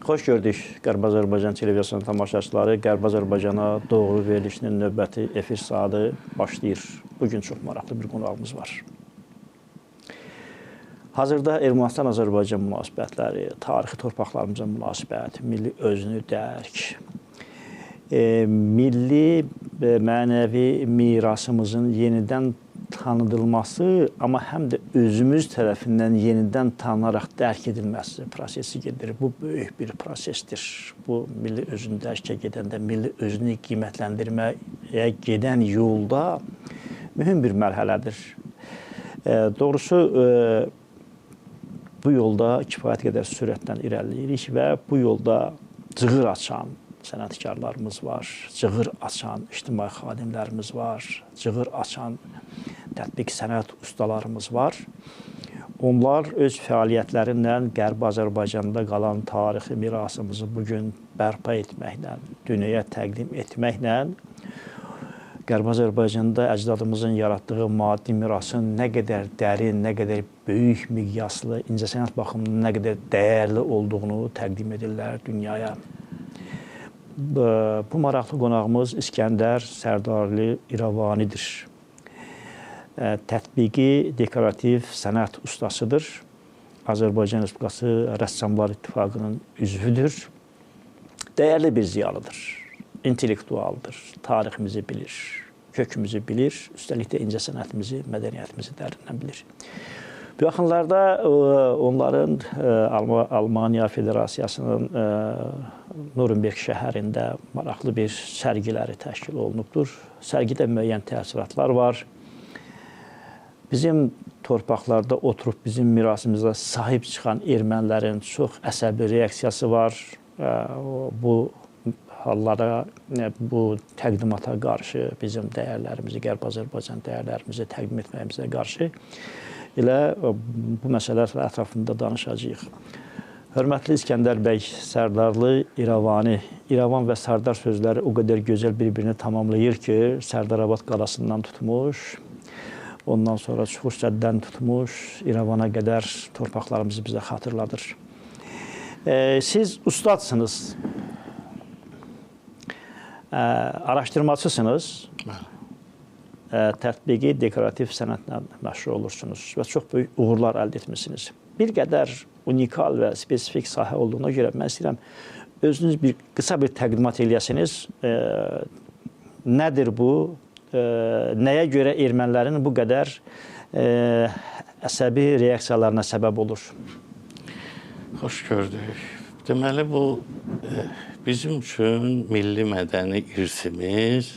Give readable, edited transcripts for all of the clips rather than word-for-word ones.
Xoş gördük Qərbi Azərbaycan televiziyasının tamaşaçıları. Qərbi Azərbaycana doğru verilişinin növbəti efir saatı başlayır. Bugün çox maraqlı bir qonağımız var. Hazırda Ermənistan-Azərbaycan münasibətləri, tarixi torpaqlarımıza münasibət, milli özünü dərk, milli mənəvi mirasımızın yenidən tanıdılması, amma həm də özümüz tərəfindən yenidən tanınaraq dərk edilməsi prosesi gedir. Bu böyük bir prosesdir. Bu milli özünü dərkə gedəndə, milli özünü qiymətləndirməyə gedən yolda mühüm bir mərhələdir. Doğrusu, bu yolda kifayət qədər sürətlə irəliləyirik və bu yolda cığır açan sənətkarlarımız var, cığır açan ictimai xadimlərimiz var, cığır açan tətbiq sənət ustalarımız var. Onlar öz fəaliyyətləri ilə Qərbi Azərbaycanda qalan tarixi mirasımızı bugün bərpa etməklə, dünyaya təqdim etməklə Qərbi Azərbaycanda əcdadımızın yaratdığı maddi mirasın nə qədər dərin, nə qədər böyük miqyaslı, incəsənət baxımından nə qədər dəyərli olduğunu təqdim edirlər dünyaya. Bu maraqlı qonağımız İsgəndər Sərdarlı İrəvanidir. Tətbiqi dekorativ sənət ustasıdır. Azərbaycan Respublikası Rəssamlar İttifaqının üzvüdür. Dəyərli bir ziyalıdır, intellektualdır, tariximizi bilir, kökümüzü bilir, üstəlik də incəsənətimizi, mədəniyyətimizi dərindən bilir. Bu yaxınlarda onların Almaniya Federasiyasının Nuremberg şəhərində maraqlı bir sərgiləri təşkil olunubdur. Sərgidə müəyyən təəssüratlar var. Bizim torpaqlarda oturub bizim mirasımıza sahib çıxan ermənilərin çox əsəbi reaksiyası var. Bu hallara, bu təqdimata qarşı bizim dəyərlərimizi, Qərbi Azərbaycan dəyərlərimizi təqdim etməyimizə qarşı elə bu məsələlər ətrafında danışacağıq. Hörmətli İsgəndər bəy, Sərdarlı İrəvani, İrəvan və Sərdar sözləri o qədər gözəl bir-birini tamamlayır ki, Sərdarabad qalasından tutmuş, ondan sonra Çuxursəddən tutmuş, İrəvana qədər torpaqlarımızı bizə xatırladır. Siz ustadsınız, araşdırmacısınız. Tətbiqi dekorativ sənətlə məşğul olursunuz və çox böyük uğurlar əldə etmişsiniz. Bir qədər unikal və spesifik sahə olduğuna görə mən istəyirəm, özünüz bir qısa bir təqdimat eləyəsiniz. Nədir bu? Nəyə görə ermənilərin bu qədər əsəbi reaksiyalarına səbəb olur? Xoş gördük. Deməli, bu bizim üçün milli mədəni irsimiz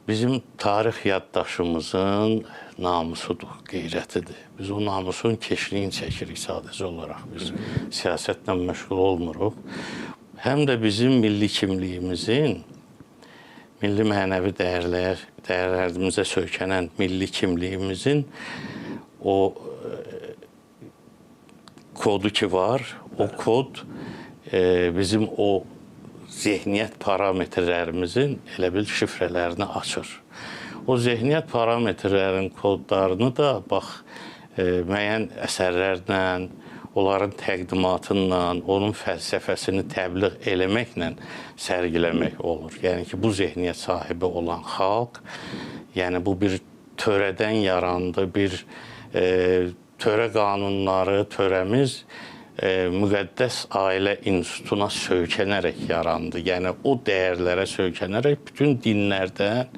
bizim tarix yaddaşımızın namusudur, qeyrətidir. Biz o namusun keşliyini çəkirik sadəcə olaraq. Biz siyasətlə məşğul olmuruq. Həm də bizim milli kimliyimizin, milli mənəvi dəyərlərimizə söykənən milli kimliyimizin o kodu ki var, o kod bizim o zehniyyət parametrlərimizin elə bil şifrələrini açır. O zehniyyət parametrlərinin kodlarını da bax müəyyən əsərlərlə, onların təqdimatıyla, onun fəlsəfəsini təbliğ eləməklə sərgiləmək olur. Yəni ki, bu zehniyyət sahibi olan xalq, yəni bu bir törədən yarandı, bir törə qanunları, törəmiz müqəddəs ailə institutuna söykənərək yarandı. Yəni o dəyərlərə söykənərək bütün dinlərdən,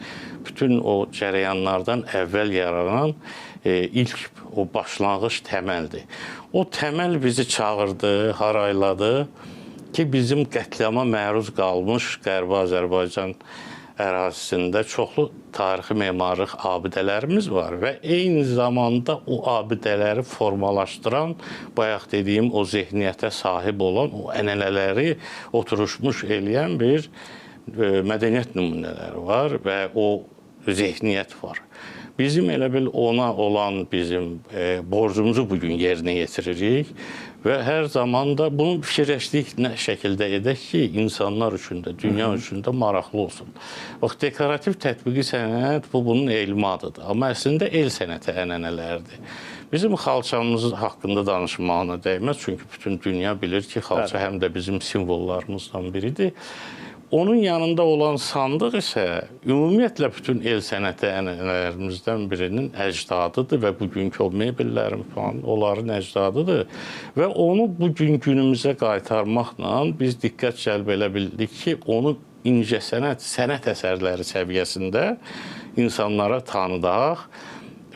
bütün o cərəyanlardan əvvəl yaranan ilk o başlanğıc təməldir. O təməl bizi çağırdı, harayladı ki, bizim qətliama məruz qalmış Qərbi Azərbaycan ərazisində çoxlu tarixi memarlıq abidələrimiz var və eyni zamanda o abidələri formalaşdıran, bayaq dediyim o zehniyyətə sahib olan, o ənənələri oturuşmuş eləyən bir mədəniyyət nümunələri var və o zehniyyət var. Bizim elə bil ona olan bizim borcumuzu bugün yerinə yetiririk və hər zaman da bunu fikirləşdik nə şəkildə edək ki, insanlar üçün də, dünya üçün də maraqlı olsun. Bax, dekorativ tətbiqi sənət bu, bunun elmi adıdır. Amma əslində el sənəti ənənələridir. Bizim xalçamız haqqında danışmağına dəyməz, çünki bütün dünya bilir ki, xalça həm də bizim simvollarımızdan biridir. Onun yanında olan sandıq isə ümumiyyətlə bütün el sənəti ənənələrimizdən birinin əcdadıdır və bugünkü o mebellərin falan onların əcdadıdır. Və onu bugün günümüzə qaytarmaqla biz diqqət cəlb elə bildik ki, onu incəsənət, sənət əsərləri səviyyəsində insanlara tanıdaq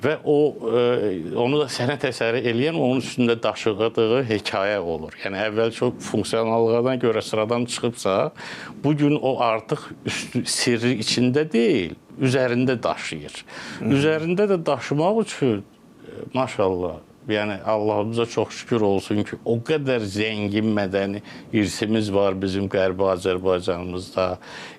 və onu da sənət əsəri eləyən onun üstündə daşıdığı hekayə olur. Yəni əvvəl çox funksionallığına görə sıradan çıxıbsa, bugün o artıq üstü, sirri içində deyil, üzərində daşıyır. Üzərində də daşımaq üçün maşallah, yəni Allahımıza çox şükür olsun ki, o qədər zəngin mədəni irsimiz var bizim Qərbi Azərbaycanımızda,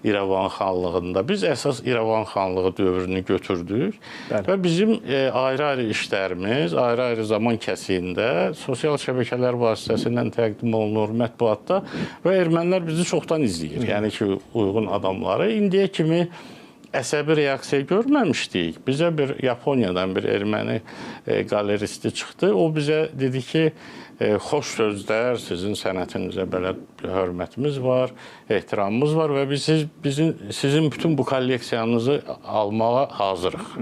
İrəvan xanlığında. Biz əsas İrəvan xanlığı dövrünü götürdük. Bəli. Və bizim ayrı-ayrı işlərimiz ayrı-ayrı zaman kəsiyində sosial şəbəkələr vasitəsilə təqdim olunur mətbuatda və ermənilər bizi çoxdan izləyir. Yəni ki, uyğun adamları indiyə kimi əsəbi reaksiya görməmişdik. Bizə bir Yaponiyadan bir erməni qaleristi çıxdı. O bizə dedi ki, xoş sözlər, sizin sənətinizə belə hörmətimiz var, ehtiramımız var və biz sizin bütün bu kolleksiyanızı almağa hazırıq.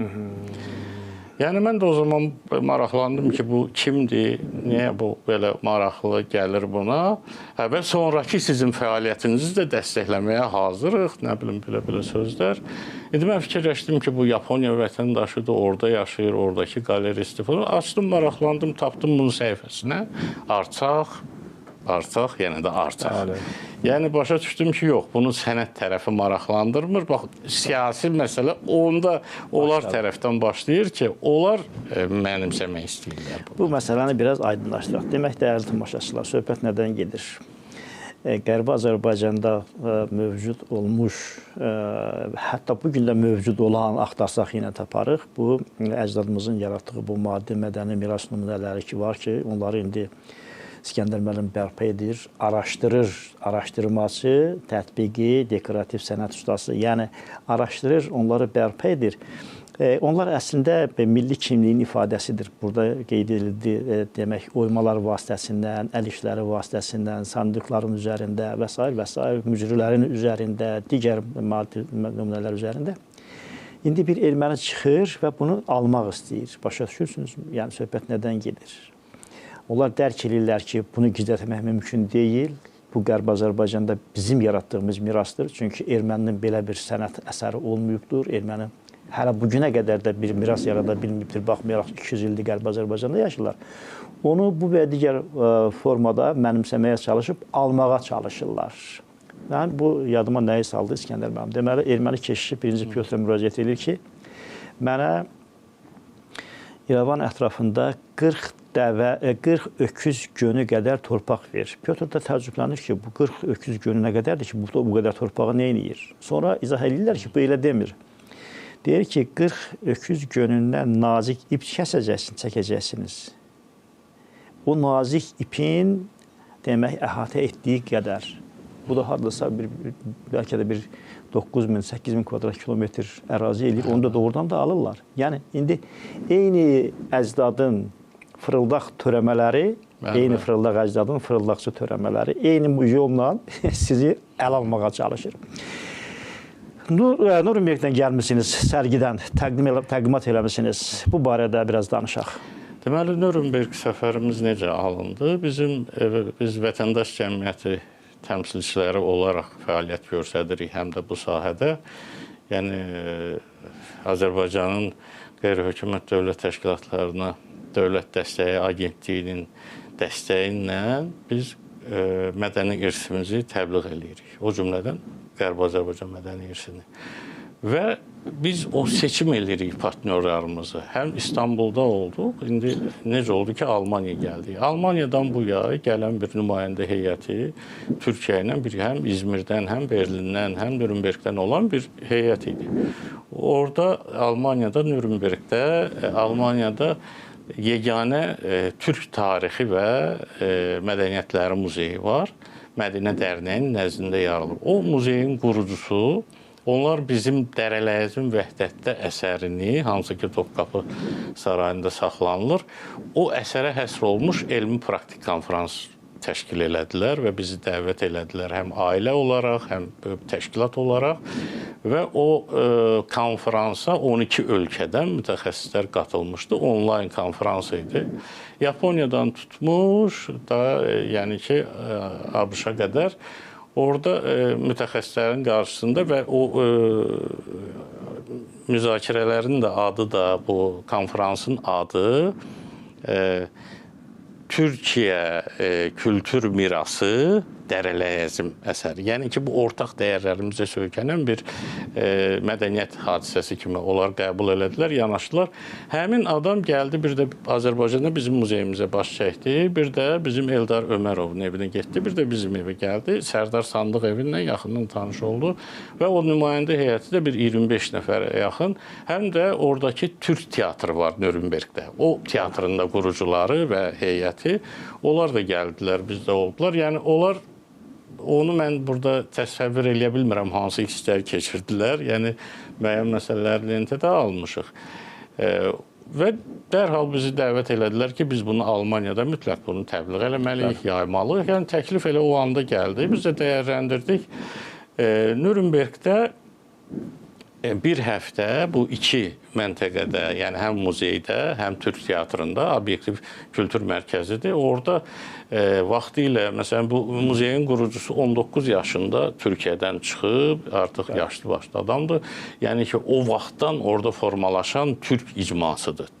Yəni mən də o zaman maraqlandım ki, bu kimdir, niyə bu belə maraqlı gəlir buna? Hə, və sonrakı sizin fəaliyyətinizi də dəstəkləməyə hazırıq, nə bilim, belə-belə sözlər. İndi mən fikirləşdim ki, bu Yaponiya vətəndaşıdır, orada yaşayır, oradakı qaleristi falan. Açdım, maraqlandım, tapdım bunun səhifəsinə. Artsaq, Artsaq, yenə də Artsaq. Bəli. Yəni başa düşdüm ki, yox, bunu sənət tərəfi maraqlandırmır. Bax, siyasi məsələ onda onlar tərəfdən başlayır ki, onlar mənimsəmək istəyirlər bunu. Bu məsələni biraz aydınlaşdıraq. Demək, dəyərli tamaşaçılar, söhbət nədən gedir? Qərbi Azərbaycanda mövcud olmuş, hətta bu gün də mövcud olan axtarsaq yenə taparıq. Bu, əcdadımızın yaratdığı bu maddi mədəni miras nümunələri ki var ki, onları indi İskəndər müəllim bərpa edir, araşdırır, araşdırmaçı, tətbiqi, dekorativ sənət ustası, yəni araşdırır, onları bərpa edir. Onlar əslində milli kimliyin ifadəsidir. Burada qeyd edildi, demək, oymalar vasitəsindən, əl işləri vasitəsindən, sandıqların üzərində və s. və s. mücrülərin üzərində, digər maddi nümunələr üzərində. İndi bir erməni çıxır və bunu almaq istəyir. Başa düşürsünüz? Yəni söhbət nədən gedir? Onlar dərk edirlər ki, bunu gizlətmək mümkün deyil. Bu, Qərbi Azərbaycanda bizim yaratdığımız mirasdır. Çünki erməninin belə bir sənət əsəri olmayıbdır. Erməni hələ bugünə qədər də bir miras yarada bilməyibdir. Baxmayaraq 200 ildir Qərbi Azərbaycanda yaşayırlar. Onu bu və digər formada mənimsəməyə çalışıb almağa çalışırlar. Yəni, bu yadıma nəyi saldı İskəndər müəllim? Deməli, erməni keşişi 1-ci Pyotra müraciət edir ki, mənə İrəvan ətrafında 40 dəvə, 40 öküz gönü qədər torpaq ver. Pyotr da təəccüblənir ki, bu 40 öküz gönü nə qədərdir ki, bu qədər torpağı nə eləyir? Sonra izah eləyirlər ki, bu elə demir. Deyir ki, 40 öküz gönündən nazik ip kəsəcəksiniz, çəkəcəksiniz. O nazik ipin, demək, əhatə etdiyi qədər. Bu da hardasa bir, bəlkə də bir 9.000, 8.000 kvadrat kilometr ərazi eləyir. Onu da doğrudan da alırlar. Yəni, indi eyni əcdadın fırıldaq törəmələri, eyni fırıldaq əcdadın fırıldaqçı törəmələri, eyni bu yolla sizi əl almağa çalışır. Nürnbergdən gəlmisiniz, sərgidən təqdimat eləmisiniz. Bu barədə biraz danışaq. Deməli, Nürnberg səfərimiz necə alındı? Biz vətəndaş cəmiyyəti təmsilçiləri olaraq fəaliyyət göstəririk həm də bu sahədə. Yəni, Azərbaycanın qeyri-hökumət dövlət təşkilatlarına Dövlət Dəstəyi Agentliyinin dəstəyi ilə biz mədəni irsimizi təbliğ eləyirik. O cümlədən Qərbi Azərbaycan mədəni irsini. Və biz o seçim eləyirik partnyorlarımızı. Həm İstanbulda olduq, indi necə oldu ki, Almaniya gəldik. Almaniyadan bu yay gələn bir nümayəndə heyəti Türkiyə ilə bir həm İzmirdən, həm Berlindən, həm Nürnbergdən olan bir heyət idi. Orada Almaniyada, Nürnbergdə, Almaniyada yeganə Türk tarixi və mədəniyyətləri muzeyi var. Mədinə Dərnəyinin nəzdində yarılıb. O muzeyin qurucusu Onlar bizim Dərələyəzim Vəhdətdə əsərini, hansı ki Topqapı Sarayında saxlanılır, o əsərə həsr olmuş elmi praktik konfrans təşkil elədilər və bizi dəvət elədilər həm ailə olaraq, həm təşkilat olaraq və o konfransa 12 ölkədən mütəxəssislər qatılmışdı. Onlayn konfrans idi. Yaponiyadan tutmuş da, yəni ki, ABŞ-a qədər orada mütəxəssislərin qarşısında və o müzakirələrin də adı da, bu konfransın adı Türkiyə kültür mirası Dərələyəzim əsəri. Yəni ki, bu ortaq dəyərlərimizə söykənən bir mədəniyyət hadisəsi kimi onlar qəbul elədilər, yanaşdılar. Həmin adam gəldi, bir də Azərbaycanda bizim muzeyimizə baş çəkdi, bir də bizim Eldar Ömərovun evinə getdi, bir də bizim evə gəldi. Sərdar Sandıq evindən yaxından tanış oldu və o nümayəndə heyəti də bir 25 nəfərə yaxın. Həm də oradakı Türk teatrı var Nürnbergdə. O teatrın da qurucuları və heyəti, onlar da gəldilər, bizdə oldular. Yəni onlar, onu mən burada təsəvvür eləyə bilmirəm hansı hisslər keçirdilər. Yəni müəyyən məsələləri lentədə almışıq. Və dərhal bizi dəvət elədilər ki, biz bunu Almaniyada mütləq bunu təbliğ eləməliyik, yaymalıyıq. Yəni təklif elə o anda gəldi. Biz də dəyərləndirdik. Nürnbergdə bir həftə bu iki məntəqədə, yəni həm muzeydə, həm Türk teatrında obyektiv kültür mərkəzidir. Orada vaxtilə, məsələn, bu muzeyin qurucusu 19 yaşında Türkiyədən çıxıb, artıq yaşlı başlı adamdır. Yəni ki, o vaxtdan orada formalaşan Türk icmasıdır.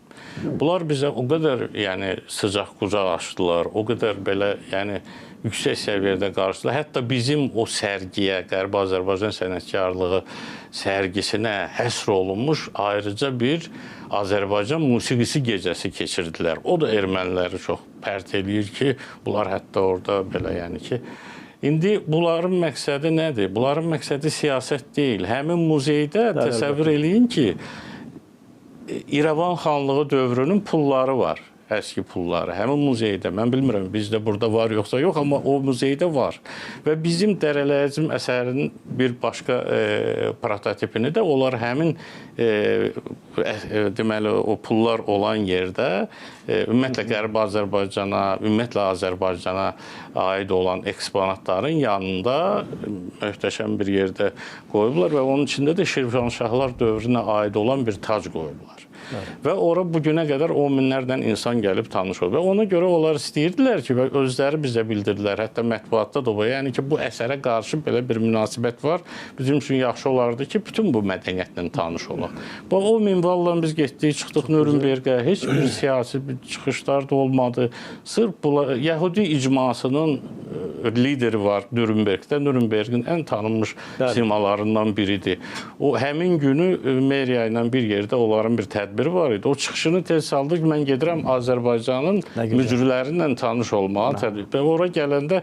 Bunlar bizə o qədər, yəni sıcaq qucaq açdılar, o qədər belə, yəni yüksək səviyyədə qarşılar. Hətta bizim o sərgiyə, Qərbi Azərbaycan sənətkarlığı sərgisinə həsr olunmuş ayrıca bir Azərbaycan musiqisi gecəsi keçirdilər. O da erməniləri çox pərt eləyir ki, bunlar hətta orada belə, yəni ki, İndi bunların məqsədi nədir? Bunların məqsədi siyasət deyil. Həmin muzeydə təsəvvür eləyin ki, İrəvan xanlığı dövrünün pulları var, əski pulları. Həmin muzeydə, mən bilmirəm bizdə burada var yoxsa yox, amma o muzeydə var. Və bizim Dərələyəzim əsərinin bir başqa prototipini də onlar həmin deməli o pullar olan yerdə ümumiyyətlə Qərbi Azərbaycana, ümumiyyətlə Azərbaycana aid olan eksponatların yanında möhtəşəm bir yerdə qoyublar və onun içində də Şirvanşahlar dövrünə aid olan bir tac qoyublar. Evet. Və ora bugünə qədər 10 minlərdən insan gəlib tanış olub. Və ona görə onlar istəyirdilər ki, və özləri bizə bildirdilər, hətta mətbuatda da o, yəni ki, bu əsərə qarşı belə bir münasibət var. Bizim üçün yaxşı olardı ki, bütün bu mədəniyyətlə tanış olaq. Bu o minvalla biz getdik, çıxdıq Nürnbergə, heç bir siyasi bir çıxışlar da olmadı. Sırf Yəhudi icmasının lideri var Nürnbergdə. Nürnbergin ən tanınmış simalarından biridir. O həmin günü meriya ilə bir yerdə onların bir tədbiri var idi. O çıxışını tez saldı ki, mən gedirəm Azərbaycanın mücrüləri ilə tanış olmağa tədbir. Və ora gələndə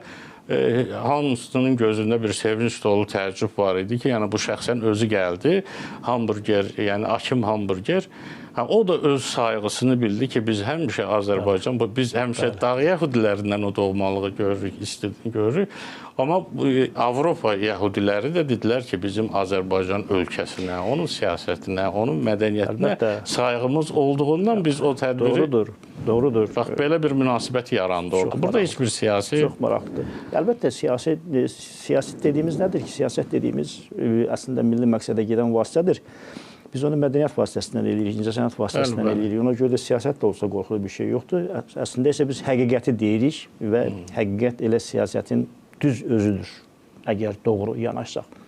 hamısının gözündə bir sevinç dolu təəccüb var idi ki, yəni bu şəxsən özü gəldi. Hamburger, yəni Akim Hamburger. Hə, o da öz sayğısını bildi ki, biz həmişə Azərbaycan, biz həmişə dağ yəhudilərindən o doğmalığı görürük, istedini görürük. Amma Avropa yəhudiləri də dedilər ki, bizim Azərbaycan ölkəsinə, onun siyasətinə, onun mədəniyyətinə sayğımız olduğundan biz o tədbiri... Doğrudur, doğrudur. Bax, belə bir münasibət yarandı orada. Burada heç bir siyasi... Çox maraqlıdır. Əlbəttə, siyasət dediyimiz nədir ki? Siyasət dediyimiz əslində milli məqsədə gedən vasitədir. Biz onu mədəniyyət vasitəsindən eləyirik, incəsənət vasitəsindən eləyirik. Ona görə də siyasət də olsa qorxulu bir şey yoxdur. Əslində isə biz həqiqəti deyirik və həqiqət elə siyasətin düz özüdür, əgər doğru yanaşsaq.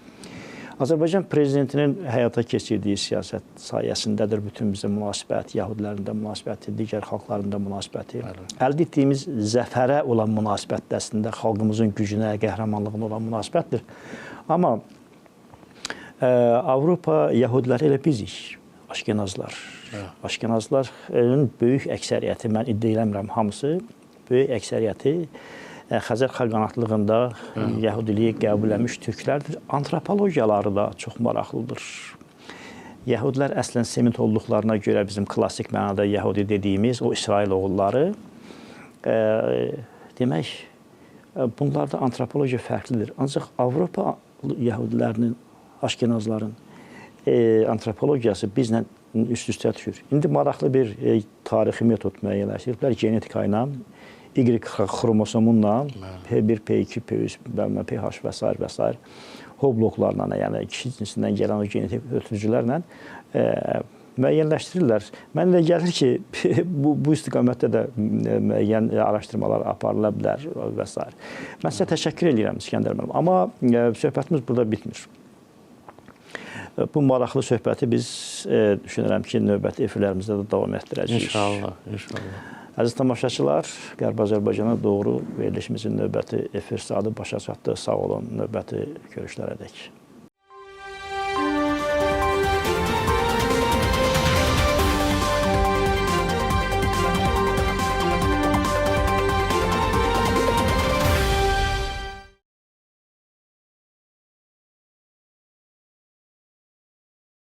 Azərbaycan prezidentinin həyata keçirdiyi siyasət sayəsindədir bütün bizə münasibət, yəhudilərin də münasibəti, digər xalqların da münasibəti. Əldə etdiyimiz zəfərə olan münasibət də əslində xalqımızın gücünə, qəhrəmanlığına olan münasibətdir. Amma Avropa yəhudiləri elə bizik, aşkenazlar. Aşkenazların böyük əksəriyyəti, mən iddia eləmirəm hamısı, böyük əksəriyyəti Xəzər xaqanatlığında yəhudiliyi qəbul etmiş türklərdir. Antropologiyaları da çox maraqlıdır. Yəhudilər əslən semit olduqlarına görə bizim klassik mənada yəhudi dediyimiz o İsrail oğulları, demək, bunlarda antropologiya fərqlidir. Ancaq Avropa yəhudilərinin Aşkenazların antropologiyası bizlə üst-üstə düşür. İndi maraqlı bir tarixi metod müəyyənləşdiriblər genetika ilə, Y xromosomunla, P1, P2, P3, PH və sair və sair hobloklarla, yəni kişi cinsindən gələn o genetik ötürücülərlə müəyyənləşdirirlər. Mən elə gəlir ki, bu istiqamətdə də müəyyən araşdırmalar aparıla bilər və sair. Mən sizə təşəkkür edirəm İsgəndər müəllim, amma söhbətimiz burada bitmir. Bu maraqlı söhbəti biz düşünürəm ki, növbəti efirlərimizdə də davam etdirəcəyik. İnşallah, inşallah. Əziz tamaşaçılar, Qərbi Azərbaycana doğru verilişimizin növbəti efir saatı başa çatdı. Sağ olun, növbəti görüşlərə dək.